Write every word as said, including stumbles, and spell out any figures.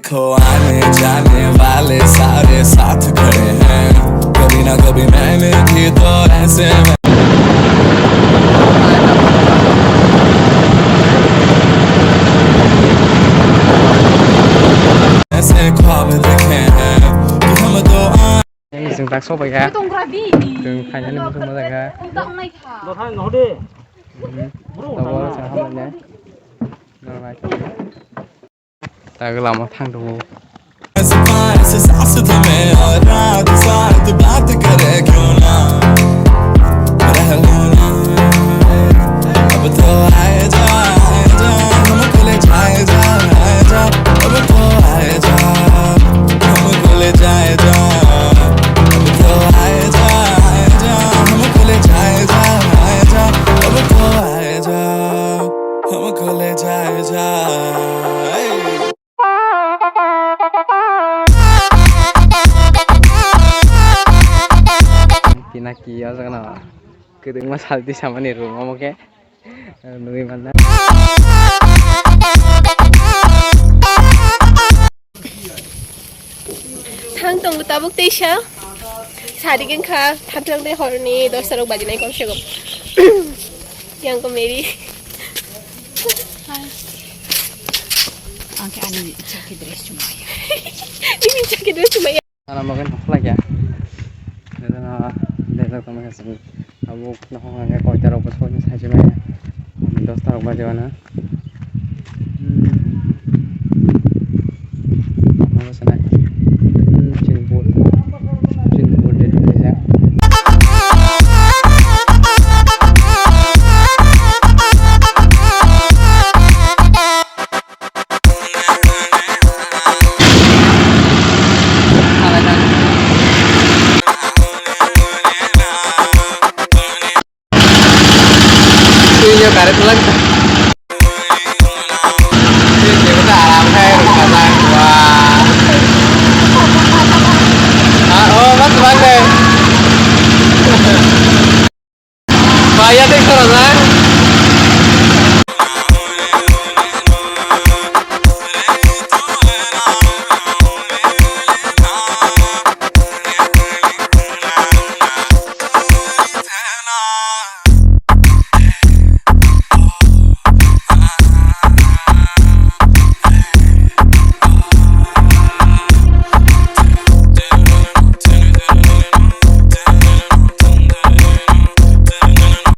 देखो आने जाने वाले सारे साथ खड़े हैं, कभी ना कभी मैंने भी तो ऐसे में ऐसे ख्वाब देखे हैं कि हम दो आए Yang bising tak soba ya. Tong grabi. Tong khaina ni mutung ma jaga. Tong tak nai kha. Dothai no de. Tabo sa hamne. Normal. Tag lama thang do. ऐसे पास सांस थमे और रात साथ बात करे क्यों ना, रह लो ना। अब तो आए जा, आए जा, हमको ले जाए जा, आए जा। अब तो आए जा, हमको ले जाए जा। अब तो आए जा, आए जा, हमको ले जाए जा, आए जा। अब तो आए जा, हमको ले जाए जा। Pinaki o jaga no kwdwngma salti samani room omo khe nugwi manna. Thang tongo tabuk teisa. Sari khe wngkha thamthang tei horni dosta rok bajinai komse kom. Yang ko Mary. Ang khe ani chakhi dress chumaya. Ini chakhi dress chumaya. Ana makan hokla kya? Dada na, dada kami kasih. Abo nohong angke koita rok bosok ni saji maya. Dosta rok baje wana. Hmm. Abo sana. Hmm, chini bol. Chini bol de de de. Yo, gari pulang. Yo, yo, kita alam hai, rumah saya. Wah. Ah, oh, mas, mas, eh. Bahaya deh, kalau ada